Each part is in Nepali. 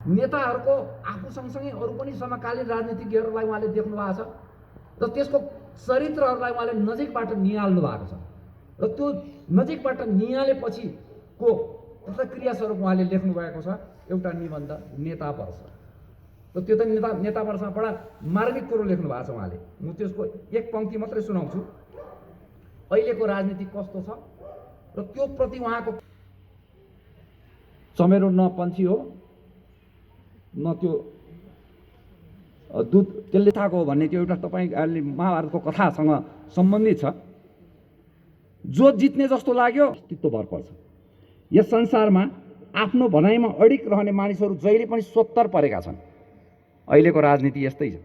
नेताहरूको आफू सँगसँगै अरू पनि समकालीन राजनीतिज्ञहरूलाई उहाँले देख्नु भएको छ र त्यसको चरित्रहरूलाई उहाँले नजिकबाट निहाल्नु भएको छ र त्यो नजिकबाट निहालेपछिको प्रतिक्रिया स्वरूप उहाँले लेख्नु भएको छ एउटा निबन्ध नेता वर्ष र त्यो त नेता वर्षमा बडा मार्मिक कुरो लेख्नु भएको छ उहाँले। म त्यसको एक पङ्क्ति मात्रै सुनाउँछु। अहिलेको राजनीति कस्तो छ र त्यो प्रति उहाँको चमेरो न पन्छी हो न त्यो दुध त्यसले थाको हो भन्ने त्यो एउटा तपाईँ महाभारतको कथासँग सम्बन्धित छ। जो जित्ने जस्तो लाग्यो अस्तित्व भर पर्छ। यस संसारमा आफ्नो भनाइमा अडिक रहने मानिसहरू जहिले पनि सोत्तर परेका छन्। अहिलेको राजनीति यस्तै छ।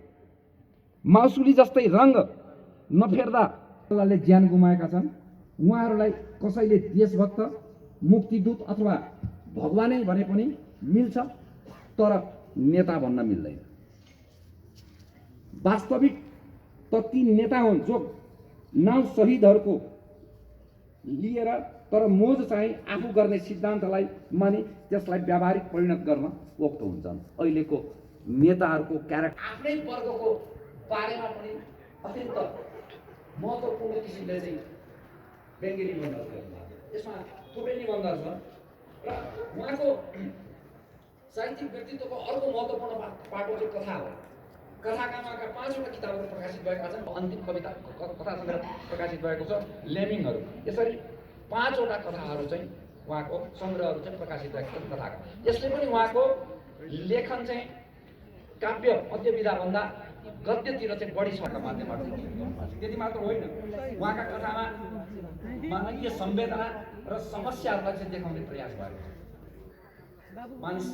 माउसुली जस्तै रङ्ग नफेर्दा ज्यान गुमाएका छन्। उहाँहरूलाई कसैले देशभक्त, मुक्तिदूत अथवा भगवानै भने पनि मिल्छ, तर नेता भन्न मिल्दैन। वास्तविक त ती नेता हुन् जो नाउँ शहीदहरूको लिएर तर मोज चाहिँ आफू गर्ने सिद्धान्तलाई मानि त्यसलाई व्यावहारिक परिणत गर्न पोख्त हुन्छन्। अहिलेको नेताहरूको क्यारेक्टर आफ्नै वर्गको बारेमा पनि अत्यन्त महत्त्वपूर्ण किसिमले चाहिँ व्यङ्ग्य निबन्धहरू गर्नुभएको। यसमा थुप्रै निबन्धहरू छ र उहाँको साहित्यिक व्यक्तित्वको अर्को महत्त्वपूर्ण पाटो चाहिँ कथा हो। कथाका 5वटा किताबहरू प्रकाशित भएका छन्। अन्तिम कविता कथा सङ्ग्रह प्रकाशित भएको छ लेमिङहरू। यसरी 5वटा कथाहरू चाहिँ उहाँको सङ्ग्रहहरू चाहिँ प्रकाशित भएको छन् कथाका। यसले पनि उहाँको लेखन चाहिँ काव्य मध्यविधाभन्दा गद्यतिर चाहिँ बढी छका माध्यमबाट त्यति मात्र होइन, उहाँका कथामा मानवीय संवेदना र समस्याहरूलाई चाहिँ देखाउने प्रयास भएको छ। मानिस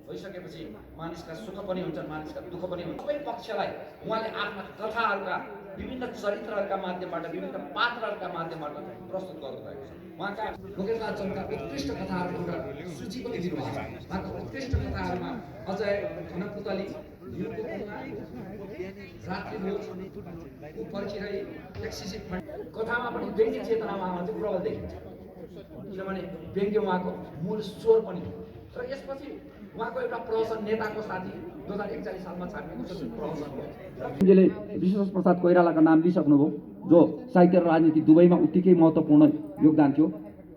भइसकेपछि मानिसका सुख पनि हुन्छन्, मानिसका दुःख पनि हुन्छ। सबै पक्षलाई उहाँले आफ्ना कथाहरूका विभिन्न चरित्रहरूका माध्यमबाट, विभिन्न पात्रहरूका माध्यमबाट प्रस्तुत गर्नुभएको छ। उहाँका लोकेशचन्द्रका उत्कृष्ट कथाहरूको एउटा सूची पनि दिनुभएको छ। उहाँका उत्कृष्ट कथाहरूमा अजय घनपुतली, रात्रिभोज, पर्खिरही, एक्सिसिभ कथामा पनि व्यङ्ग्य चेतनामा चाहिँ प्रबल देखिन्छ, किनभने व्यङ्ग्य उहाँको मूल स्वर पनि हो। र यसपछि उहाँको एउटा प्रहसन नेताको साथी 2041 सालमा छापिएको छ प्रहसन हो। विश्वेश्वर प्रसाद कोइरालाको नाम लिइसक्नुभयो, जो साहित्य र राजनीति दुवैमा उत्तिकै महत्त्वपूर्ण योगदान थियो।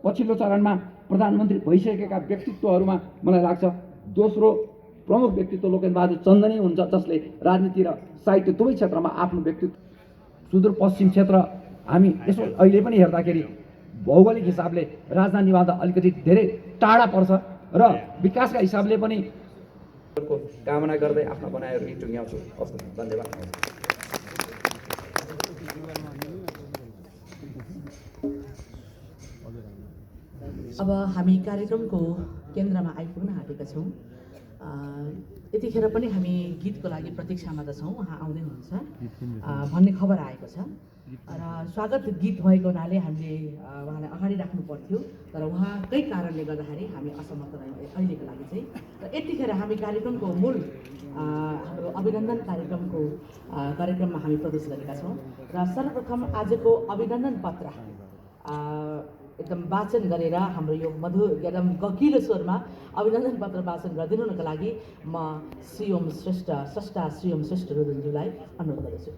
पछिल्लो चरणमा प्रधानमन्त्री भइसकेका व्यक्तित्वहरूमा मलाई लाग्छ दोस्रो प्रमुख व्यक्तित्व लोकेन्द्रबहादुर चन्दनै हुन्छ, जसले राजनीति र साहित्य दुवै क्षेत्रमा आफ्नो व्यक्तित्व। सुदूरपश्चिम क्षेत्र हामी यसो अहिले पनि हेर्दाखेरि भौगोलिक हिसाबले राजधानीभन्दा अलिकति धेरै टाढा पर्छ र विकासका हिसाबले पनि कामना गर्दै आफ्ना बनाइहरू टुङ्ग्याउँछु। हस्, धन्यवाद। अब हामी कार्यक्रमको केन्द्रमा आइपुग्न आँटेका छौँ। यतिखेर पनि हामी गीतको लागि प्रतीक्षामा त छौँ, उहाँ आउँदै हुनुहुन्छ भन्ने खबर आएको छ र स्वागत गीत भएको हुनाले हामीले उहाँलाई अगाडि राख्नु पर्थ्यो, तर उहाँकै कारणले गर्दाखेरि हामी असमर्थ रह्यौँ अहिलेको लागि चाहिँ। र यतिखेर हामी कार्यक्रमको मूल हाम्रो अभिनन्दन कार्यक्रममा हामी प्रवेश गरेका छौँ र सर्वप्रथम आजको अभिनन्दन पत्र एकदम वाचन गरेर हाम्रो यो मधुर एकदम गकिलो स्वरमा अभिनन्दन पत्र वाचन गरिदिनुको लागि म श्रीओम श्रेष्ठ स्रष्टा श्रीओम श्रेष्ठ रोदनज्यूलाई अनुरोध गर्दछु।